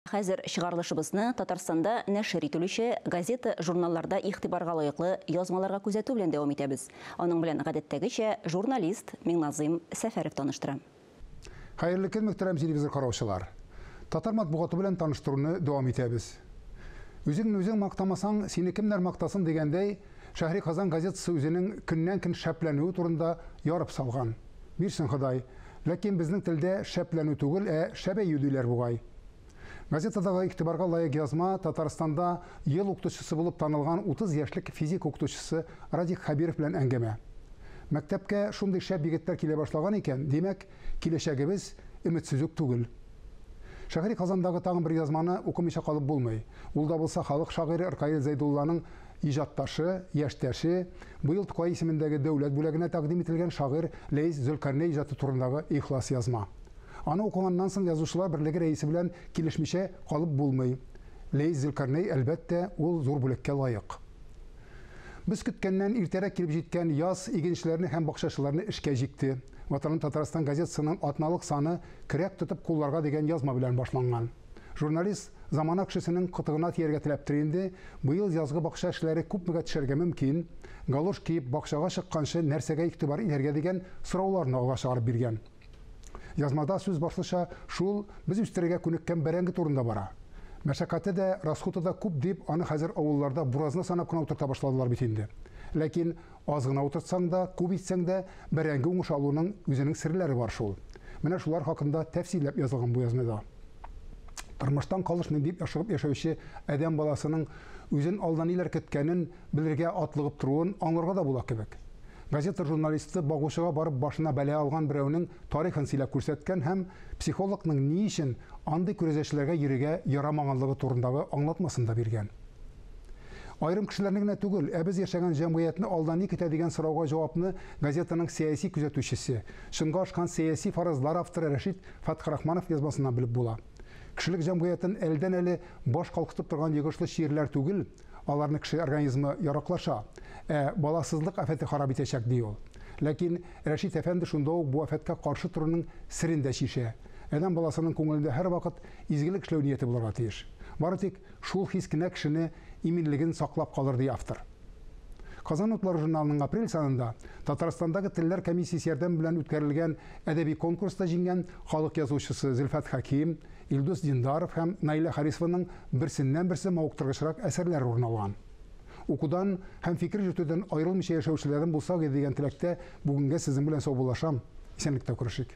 Хәзер чыгарылышыбызны Татарстанда нәшер ителүче газета-журналларда игътибарга лаеклы язмаларга күзәтү белән дәвам итәбез. Аның белән гадәттәгечә журналист Миңназыйм Сәфәров таныштыра. Хәерле көн, мөхтәрәм телевизор караучылар. Татар матбугаты белән таныштыруны дәвам итәбез. Үзеңне үзең мактамасаң, сине кемнәр мактасын дигәндәй, Шәһри Казан газетасы үзенең көннән-көн шәпләнүе турында ярып салган. Бирсен Ходай. Ләкин безнең телдә шәпләнү түгел, ә шәбәю диләр бугай. Газетадагы игътибарга лаек язма Татарстанда ел укытучысы булып танылган 30 яшьлек физика укытучысы Радик Хәбиров белән әңгәмә. Мәктәпкә шундый шәп егетләр килә башлаган икән, димәк, киләчәгебез өметсез үк түгел. Шәһри Казандагы тагын бер язманы укымыйча калып булмый. Ул да булса халык шагыйре Ркаил Зәйдулланың иҗатташы, яшьтәше, быел Тукай исемендәге дәүләт бүләгенә тәкъдим ителгән шагыйрь Ләис Зөлкарнәй иҗаты турындагы ихлас язма. Аны укыганнан соң Язучылар берлеге рәисе белән килешмичә калып булмый. Ләис Зөлкарнәй, әлбәттә, ул зур бүләккә лаек. Без көткәннән иртәрәк килеп җиткән яз игенчеләрне һәм бакчачыларны эшкә җикте. Ватаным Татарстан газетасының атналык саны Көрәк тотып кулларга дигән язма белән башланган. Журналист замана кешесенең кытыгына тияргә теләптер инде, быел язгы бакча эшләре күпмегә төшәргә мөмкин, галош киеп бакчага чыкканчы нәрсәгә игътибар итәргә дигән сорауларны алга чыгарып биргән. Язмада сүз башлыча шул без үстерергә күнеккән бәрәңге турында бара. Мәшәкате дә, расхуты да күп дип, аны хәзер авылларда буразна санап кына утырта башладылар бит инде. Ләкин аз гына утыртсаң да, күп итсәң дә, бәрәңге уңышы алуның үзенең серләре бар шул. Менә шулар хакында тәфсилләп язылган бу язмада. Тормыштан калышмыйм дип ашыгып яшәүче адәм баласының үзен алда ниләр көткәнен белергә атлыгып торуын аңларга да була кебек. Газета журналисты багучыга барып башына бәла алган берәүнең тарихын сөйләп күрсәткән һәм психологның ни өчен андый күрәзәчеләргә йөрергә ярамаганлыгы турындагы аңлатмасын да биргән. Аерым кешеләрне генә түгел, ә без яшәгән җәмгыятьне алда ни көтә дигән сорауга җавапны газетаның сәяси күзәтүчесе, чынга ашкан сәяси фаразлар авторы Рәшит Фәтхрахманов язмасыннан белеп була. Кешелек җәмгыятен әледән-әле баш калкытып торган йогышлы чирләр түгел, аларны кеше организмы яраклаша, ә баласызлык афәте харап итәчәк, ди ул. Ләкин Рәшит әфәнде шунда ук бу афәткә каршы торуның серен дә чишә. Адәм баласының күңелендә һәрвакыт изгелек эшләү нияте булырга тиеш. Бары тик шул хис кенә кешене иминлеген саклап калыр, ди автор. Казан утлары журналының апрель санында Татарстандагы телләр комиссиясе ярдәме белән үткәрелгән әдәби конкурста җиңгән халык язучысы Зөлфәт Хәким, Илдус Диндаров һәм Наилә Харисованың берсеннән-берсе мавыктыргычрак әсәрләре урын алган. Укудан һәм фикер йөртүдән аерылмыйча яшәүчеләрдән булсак иде дигән теләктә бүгенгә сезнең белән саубуллашам. Исәнлектә күрешик.